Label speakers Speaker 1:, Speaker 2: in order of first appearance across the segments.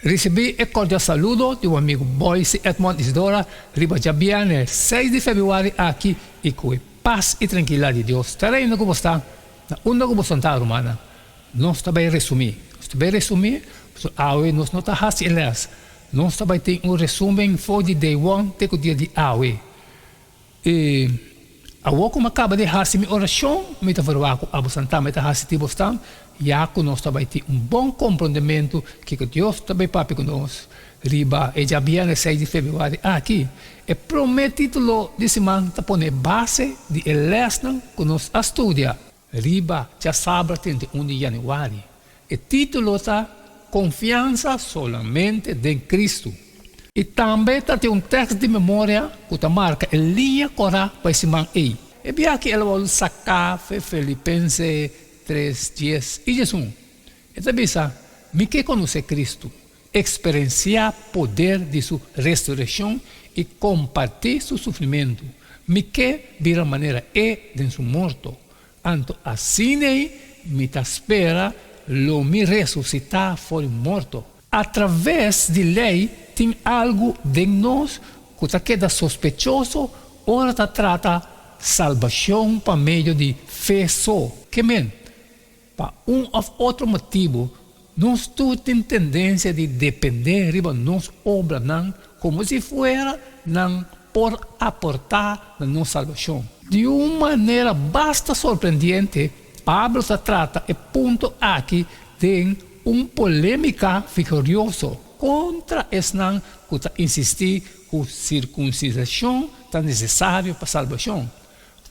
Speaker 1: Risibí e kordial saludo di bo amigu Boyce Edmond Isidora riba djabièrnè seis di febrüari aki i ku e pas i trankilidat di Dios ta reina ku bo sta na unda ku bo santá rumannan. Nos ta bai resumí. Nos ta bai resumí pasobra awe nos no ta hasi e lès. Nos ta bai tin un resumen for di day one te ku dia di awe. I awor ku mi a kaba di hasi mi orashon, mi ta verwagt ku abo santá mi ta hasi ti bosnan, ya ku nos ta bai tin un bon komprondementu kiko Dios ta bai papia ku nos riba e djabièrnè seis di febrüari aki. E promé título di siman ta pone e base di e lèsnan ku nos a studia riba djasabra 31 di yanüari. E título ta Konfiansa Solamente den Kristu. I tambe ta tin un tèks di memoria ku ta marka e liña kòrá pa e siman ei. E bia aki el a wòrdu saká fe Filipense tres, dies i diesun. E ta bisa, Mi ke konosé Kristu, eksperensiá poder di su resurekshon i kompartí su sufrimentu. Mi ke bira manera e den su morto. Anto asin'ei mi ta spera lo mi resusitá for di morto. Atraves di lei tin algu den nos ku ta keda sospechoso ora ta trata salbashon pa medio di fe so. Ke men, pa un òf otro motibu nos tur tin tendensia di dependé riba nos obranan komo si fuera nan por aportá na nos salbashon. Di un manera basta sorprendiente, Pablo ta trata e punto aki den un polémika vigorioso kontra esnan ku ta insistí ku sirkunsisashon ta nesesario pa salbashon.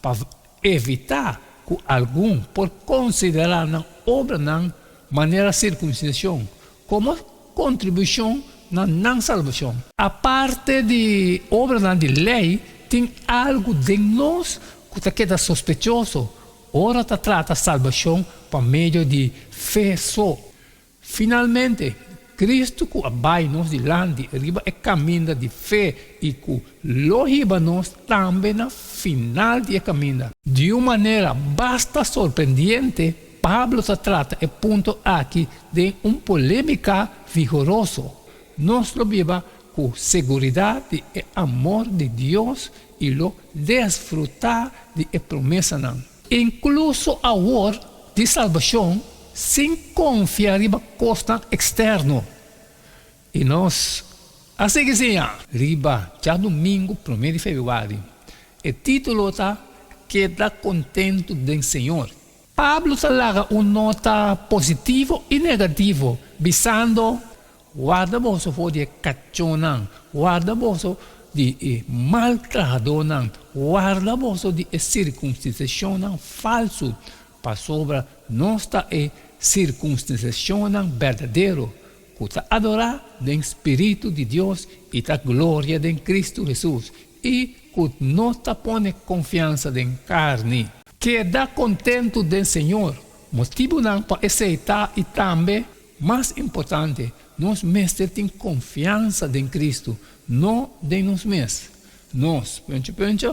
Speaker 1: Pa evitá ku algun por konsiderá nan obranan manera sirkunsisashon komo kontribushon na nan salbashon. Aparte di obranan di lei, tin algu den nos ku ta keda sospechoso ora ta trata salbashon pa medio di fe so. Finalmente, Kristu ku a bai nos dilanti riba e kaminda di fe i ku lo hiba nos tambe na final di e kaminda. Di un manera basta sorprendiente, Pablo ta trata e punto aki den un polémika vigoroso. Nos lo biba ku seguridat di e amor di Dios i lo desfrutá di e promesanan. Inkluso awor di salbashon sin konfia riba kosnan eksterno. I nos a sigui siña. Riba djadumingu promé di febrüari. E título ta Keda Kontentu den Señor. Pablo ta laga un nota positivo i negativo, bisando, Warda boso for di e kachónan, warda boso di e mal trahadónan, warda boso di e sirkunstisashonnan falsu, pasobra nos ta e sirkunstisashonnan berdadero, ku ta adorá den spiritu di Dios i ta gloria den Kristu Hesus, i ku no ta pone konfiansa den karni. Keda kontentu den Señor. Motibunan pa esei ta i tambe, mas importante, nos mester tin konfiansa den Kristu, no den nos mes. Nos, punchi punchi,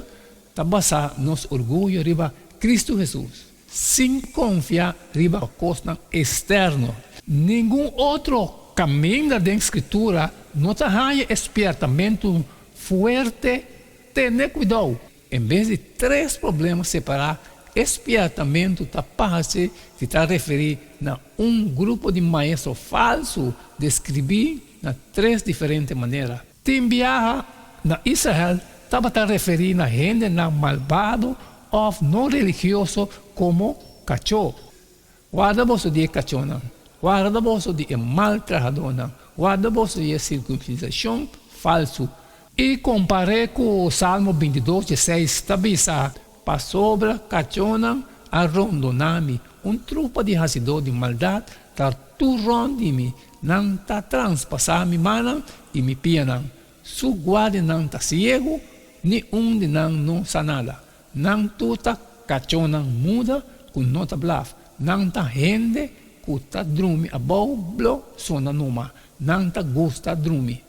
Speaker 1: ta basá nos orguyo riba Kristu Hesus, sin konfia riba kosnan esterno. Ningun otro kaminda den Skritura no ta haña e spièrtamentu fuerte, Tene kuidou! En bes di tres problema separá, e spièrtamentu ta parse di ta referí na un grupo di maestro falsu deskribí na tres diferente manera. Tin biaha na Israel tabata referí na hendenan malbado òf no religioso komo kachó. Warda boso di e kachónan, warda boso di e mal trahadónan, warda boso di e sirkunsisashon falsu. I kompar'é ku Salmo bintidos dieseis ta bisa, Pasobra kachónan a rondoná mi, un trupa di hasidó di maldat ta tur rònt di mi, nan ta transpasá mi mannan i mi pianan. Su guardianan ta siegu, ni un di nan no sa nada. Nan tur ta kachónan muda ku no ta blaf. Nan ta hende ku ta drumi abou blo sona numa. Nan ta gusta drumi.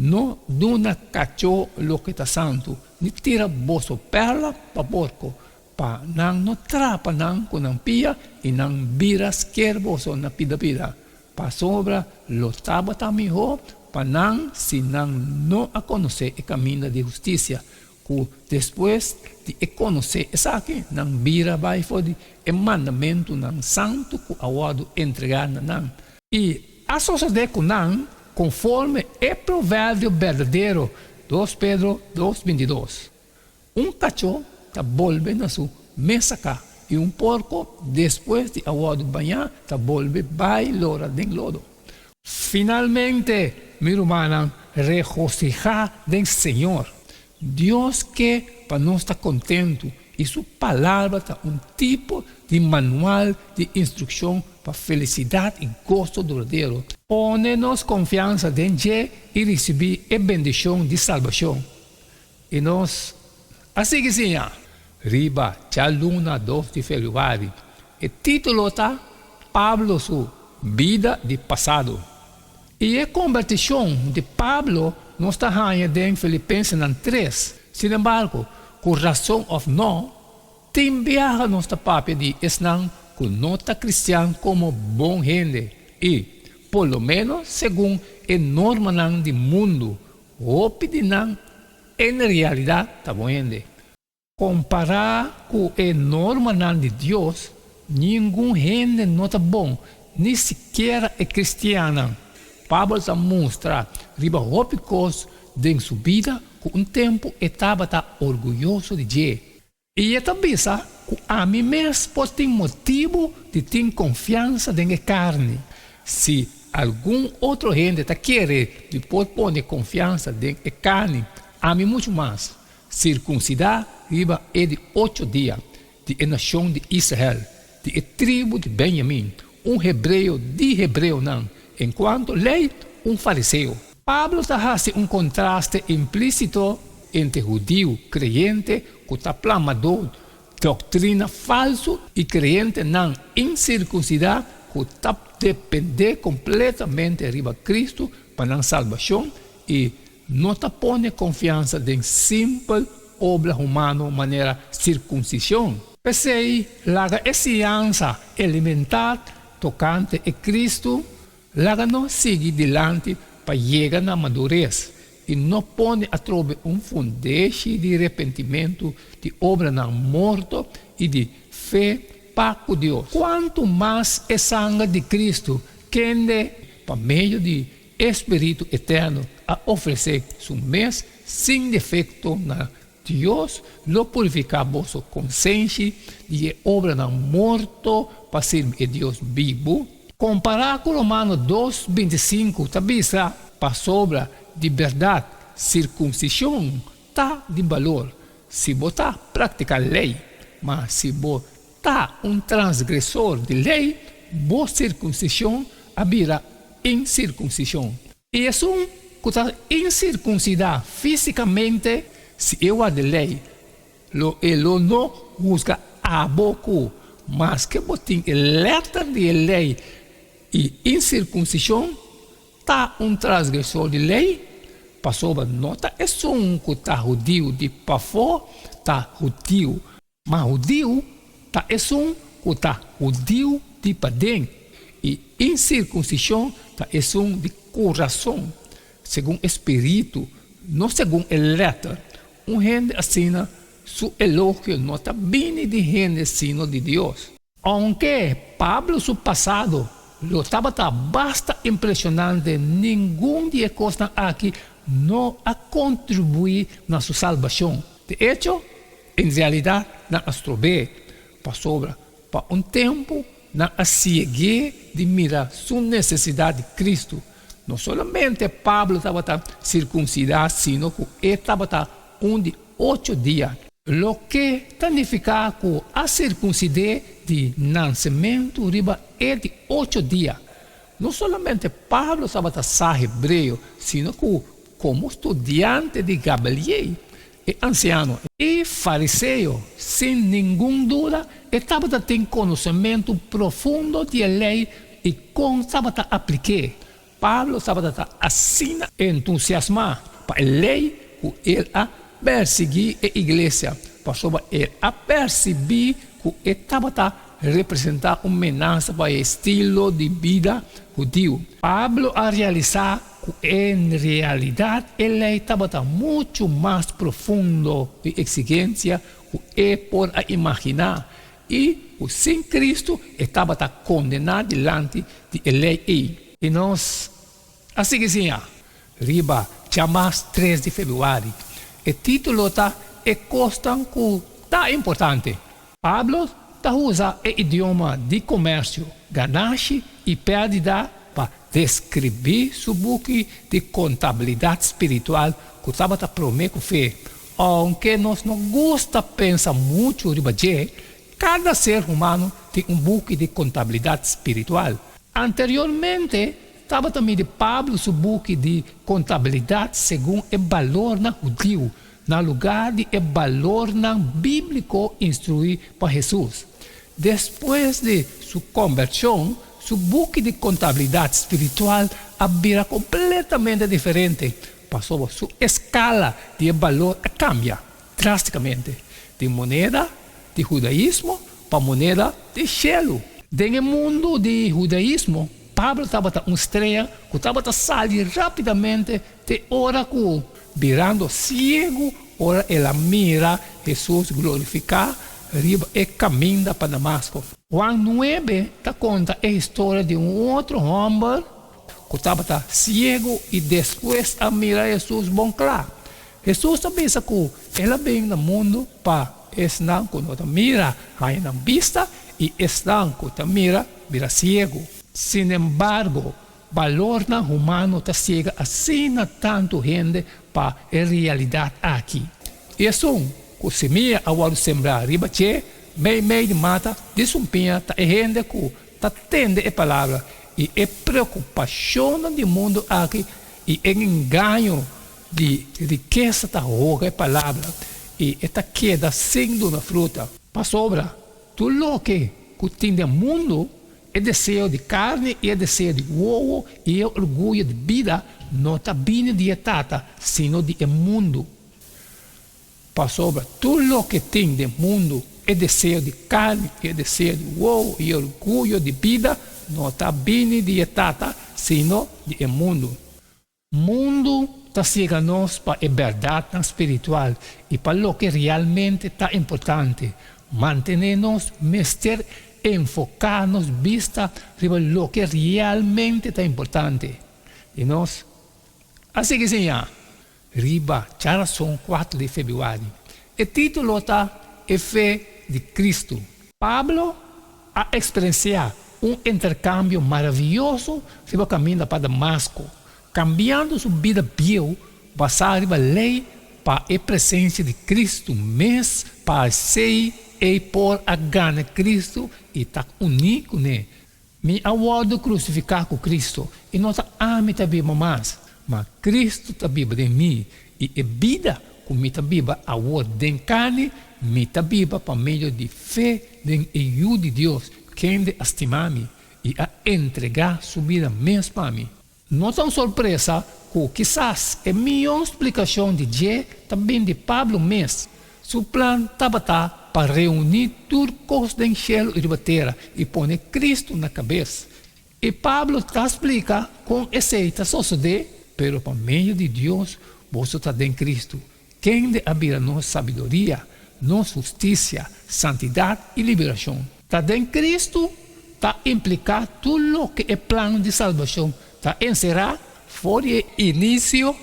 Speaker 1: No duna kachó loke ta santu, ni tira boso pèrla pa porko, pa nan no trapa nan ku nan pia i nan bira sker boso na pida pida. Pasobra lo tabata mihó pa nan si nan no a konosé e kaminda di hustisia, ku despues di e konosé esaki nan bira bai for di e mandamentunan santu ku a wòrdu entregá na nan. I a sosodé ku nan, konforme e proverbio berdadero, dos Pedro dos bintidos, Un kachó ta bolbe na su mes saká, i un porko, despues di a wòrdu bañá, ta bolbe bai lora den lodo. Finalmente, mi rumannan, regosihá den Señor. Dios ke pa nos ta kontentu, i su Palabra ta un tipo di manual di instrukshon pa felisidat i goso duradero. Pone nos konfiansa den dje i risibí e bendishon di salbashon. I nos a sigui siña. Riba djaluna dos di febrüari. E título ta Pablo su bida di pasado. I e kombertishon di Pablo nos ta haña den Filipensenan tres. Sinembargo, ku rason òf nò, tin biaha nos ta papia di esnan ku no ta kristian komo bon hende i, por lo ménos segun e normanan di mundu, Hopi di nan en realidat ta bon hende. Kompará ku e normanan di Dios, ningun hende no ta bon, ni sikiera e kristiannan. Pablo ta mustra riba hopi kos den su bida ku un tempu e tabata orguyoso di dje. I e ta bisa ku ami mes por tin motibu di tin konfiansa den e karni. Si algun otro hende ta kere di por pone konfiansa den e karni, ami muchu mas, sirkunsidá riba e di ocho dia, di e nashon di Israel, di e tribu di Benjamin, un hebreo di hebreonan, enkuanto lei, un fariseo. Pablo ta hasi un kontraste implísito entre hudiu kreyente ku ta plamadó doktrina falsu i kreyentenan insirkunsidá ku ta dependé kompletamente riba Kristu pa nan salbashon i no ta pone konfiansa den simpel obra humano manera sirkunsishon. P'esei, laga e siñansa elemental tokante e Kristu laga nos sigui dilanti pa yega na madures i no pone atrobe un fundeshi di repentimentu di obranan morto i di fe pa ku Dios. Kuantu mas e sanger di Kristu, kende pa medio di E Spiritu eterno a ofresé su mes sin defekto na Dios, lo purifiká boso konsenshi di e obranan morto pa sirbi e Dios bibu. Kompará ku Romano dos, bintisinku ta bisa, Pasobra di bèrdat sirkunsishon ta di balor si bo ta praktiká lei, ma si bo Ta un transgresor di lei, bo sirkunsishon a bira insirkunsishon. I esun ku ta insirkunsidá físikamente, si e warda lei, lo e lo no husga abo ku, maske bo tin e lèter di e lei i insirkunsishon, ta un transgresor di lei? Pasobra no ta esun ku ta hudiu di pafó ta hudiu, Ma hudiu ta esun ku ta hudiu di paden, i insirkunsishon ta esun di kurason, segun e spiritu, no segun e lèter. Un hende asina su elogio no ta bini di hende sino di Dios. Ounke Pablo su pasado lo tabata basta impreshonante, ningun di e kosnan aki no a kontribuí na su salbashon. De echo, en realidat nan a strob'é, pasobra pa un tempu nan a sieg'é di mira su nesesidat di Kristu. No solamente Pablo tabata sirkunsidá, sino ku e tabata un di ocho dia. Loke ta nifiká ku a sirkunsid'é di nansementu riba e di ocho dia. No solamente Pablo tabata sa hebreo, sino ku komo studiante di Gabaliel, e ansiano i fariseo, sin ningun duda e tabata tin konosementu profundo di e lei i kon tabata aplik'é. Pablo tabata ta asina entusiasmá pa e lei ku el a persiguí e iglesia, pasobra el a persibí ku e tabata. representá un menasa pa e estilo di bida hudiu. Pablo a realisá ku en realidat e lei tabata muchu mas profundo di eksigensia ku e por a imaginá i ku sin Kristu e tabata kondená dilanti di e lei ei. I nos a sigui siña riba djamas tres di febrüari. E título ta E Kosnan Ku Ta Importante. Pablo ta usa e idioma di komersio, ganashi i pèrdida pa deskribí su buki di kontabilidat spiritual ku tabata promé ku fe. Ounke nos no gusta pensa muchu riba dje, kada ser humano tin un buki di kontabilidat spiritual. Anteriormente tabata midi Pablo su buki di kontabilidat segun e balornan hudiu na lugá di e balornan bíbliko instruí pa Hesus. Despues di su kombershon, su buki di kontabilidat spiritual a bira kompletamente diferente, pasobra su eskala di e balor a kambia drástikamente, di moneda di hudaismo pa moneda di shelu. Den e mundu di hudaismo, Pablo tabata un strea ku tabata sali rápidamente te ora ku, birando siegu ora el a mira Hesus glorifiká riba e kaminda pa Damasko. Juan nuebe ta konta e historia di un otro hòmber ku tabata siegu i despues a mira Hesus bon kla. Hesus ta bisa ku el a bin na mundu pa esnan ku no ta mira haña nan bista i esnan ku ta mira bira siegu. Sinembargo, balornan humano ta siega asina tantu hende pa e realidat aki. I esun ku simia a wòrdu sembrá riba dje meimei di mata di sumpiña ta e hende ku ta tende e palabra i e preokupashonnan di mundu aki i e engaño di rikesa ta hoga e palabra i e ta keda sin duna fruta. Pasobra tur loke ku tin den mundu, e deseo di karni i e deseo di wowo i e orguyo di bida, no ta bini di e Tata, sino di e mundu. Pasobra tur loke tin den mundu, e deseo di karni i e deseo di wowo i e orguyo di bida, no ta bini di e Tata, sino di e mundu. Mundu ta siega nos pa e bèrdatnan spiritual i pa loke realmente ta importante. Mantené nos mester enfoká nos bista riba loke realmente ta importante. I nos a sigui siña riba djarason kuater di febrüari. E título ta E Fe di Kristu. Pablo a eksperensiá un interkambio maravioso riba kaminda pa Damasko, kambiando su bida bieu basá riba lei pa e presensia di Kristu mes pa esei ei por a gana Kristu i ta uní kuné. Mi a wòrdu krusifiká ku Kristu, i no ta ami ta biba mas, ma Kristu ta biba den mi, i e bida ku mi ta biba awor den karni, mi ta biba pa medio di fe den e Yu di Dios, kende a stima mi i a entregá su bida mes pa mi. No ta un sorpresa ku kisas e mihó splikashon di dje ta bin di Pablo mes. Su plan tabata pa reuní tur kos den shelu i riba tera i pone Kristu na kabes. I Pablo ta splika kon esei ta sosodé, Pero pa medio di Dios boso ta den Kristu, kende a bira nos sabiduria, nos hustisia, santidat i liberashon. Ta den Kristu ta impliká tur loke e plan di salbashon ta enserá for di e inisio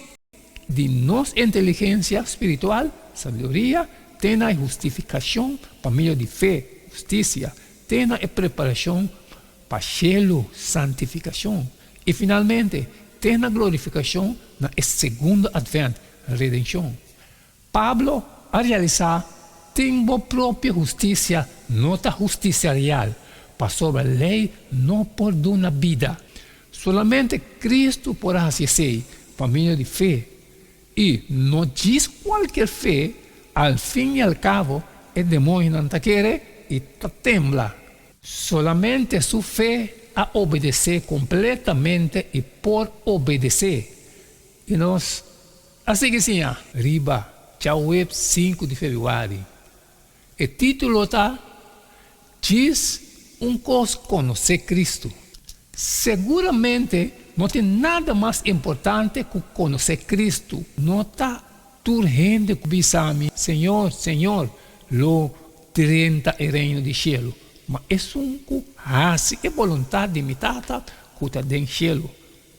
Speaker 1: di nos inteligensia spiritual, sabiduria, te na e hustifikashon pa medio di fe, hustisia, te na e preparashon pa shelu, santifikashon, i finalmente te na glorifikashon na e segundo atvènt, redenshon. Pablo a realisá, Tin bo propio hustisia no ta hustisia real, pasobra lei no por duna bida. Solamente Kristu por a hasi esei pa medio di fe, i no djis kualkier fe, al fin i al kabo e demoñonan ta kere i ta tembla. Solamente su fe a obedesé kompletamente i por obedesé. I nos a sigui siña riba djaweps sinku di febrüari. E título ta Djis Un kos konosé Kristu. Seguramente no tin nada mas importante ku konosé Kristu. No ta tur hende ku bisa mi, Señor, Señor, lo drenta e reino di shelu, ma esun ku hasi e boluntat di mi Tata ku ta den shelu.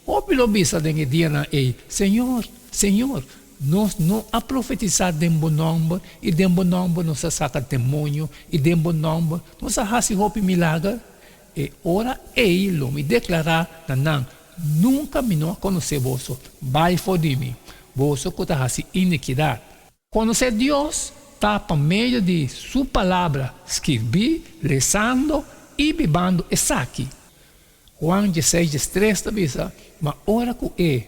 Speaker 1: Hopi lo bisa den e dianan ei, Señor, Señor, nos no a profetisá den bo nòmber, i den bo nòmber nos a saka demonio, i den bo nòmber nos a hasi hopi milager? E ora ei lo mi deklará na nan, Nunka mi no a konosé boso, bai for di mi, boso ku ta hasi inikidat. Konosé Dios ta pa medio di Su Palabra skirbí, lesando i bibando esaki. Juan dieseis diestres ta bisa, Ma ora ku e,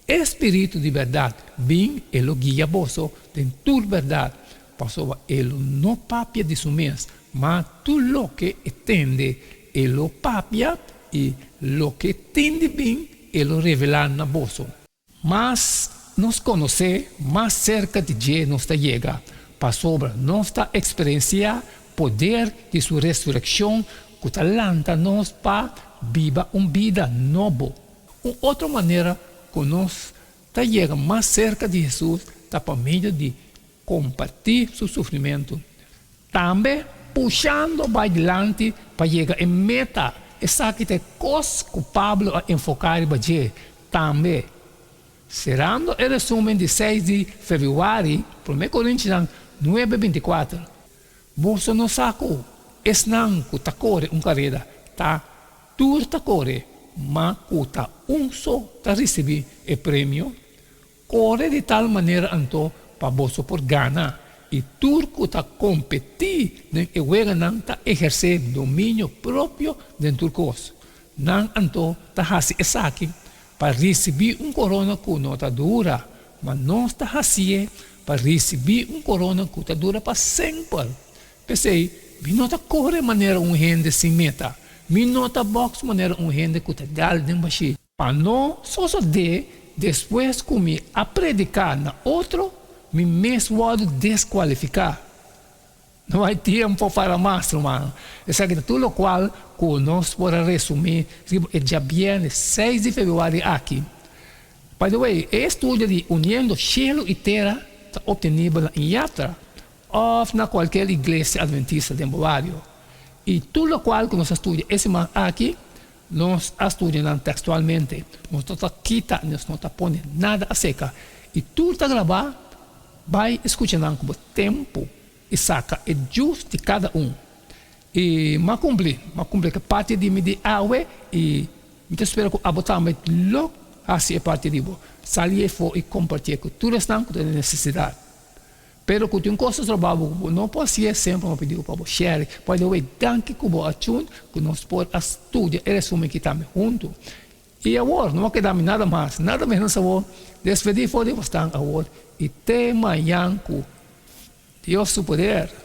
Speaker 1: e Spiritu di bèrdat, bin, e lo guia boso den tur bèrdat, pasobra e lo no papia di su mes, ma tur loke e tende e lo papia, i loke tin di bin e lo revelá na boso. Mas nos konosé, mas serka di dje nos ta yega, pasobra nos ta eksperensiá poder di su resurekshon ku ta lanta nos pa biba un bida nobo. Un otro manera ku nos ta yega mas serka di Hesus ta pa medio di kompartí su sufrimentu. Tambe pushando bai dilanti pa yega e meta, esaki ta e kos ku Pablo a enfoká riba dje tambe. Serando e resumen di seis di febrüari, Promé Korintinan nuebe bintikuater, Boso no sa ku esnan ku ta kore un kareda ta tur ta kore, ma ku ta un so ta risibí e premio? Kore di tal manera anto pa boso por gana, i tur ku ta kompetí den e weganan ta ehersé dominio propio den tur kos. Nan anto ta hasi esaki pa risibí un korona ku no ta dura, ma nos ta hasié pa risibí un korona ku ta dura pa semper. P'esei, mi no ta kore manera un hende sin meta, mi no ta bòks manera un hende ku ta dal den bashí. Pa no sosodé despues ku mi a prediká na otro, mi mes wòrdu deskualifiká. No hay tiempo para mas, ruman. Esaki ta tur lokual ku nos por a resumí riba e djabièrnè seis di febrüari aki. By the way, e estudio di Uniendo Shelu i Tera ta optenibel na Iatra òf na kualker iglesia adventista den bo bario. I tur lokual ku nos a studia e siman aki Nos a studia nan tekstualmente. Nos no ta kita, nos no ta pone nada aserka. I tur ta grabá, bai i skucha nan ku bo tempu i saka e djus di kada un. I m'a kumpli, m'a kumpli ku e parti di mi di awe i mi ta spera ku abo tambe lo hasi e parti di bo. Sali efo i kompartié ku tur esnan ku ta den nesesidat. Pero ku tin un kos ta troba bo ku bo no por hasié semper mi a pidi bo pa bo share. By the way, danki ku bo a tune ku nos por a studia e resumen aki tambe huntu. I awor no a keda mi nada mas, nada menos awor despedí for di bosnan awor i te mañan ku Dios su poder.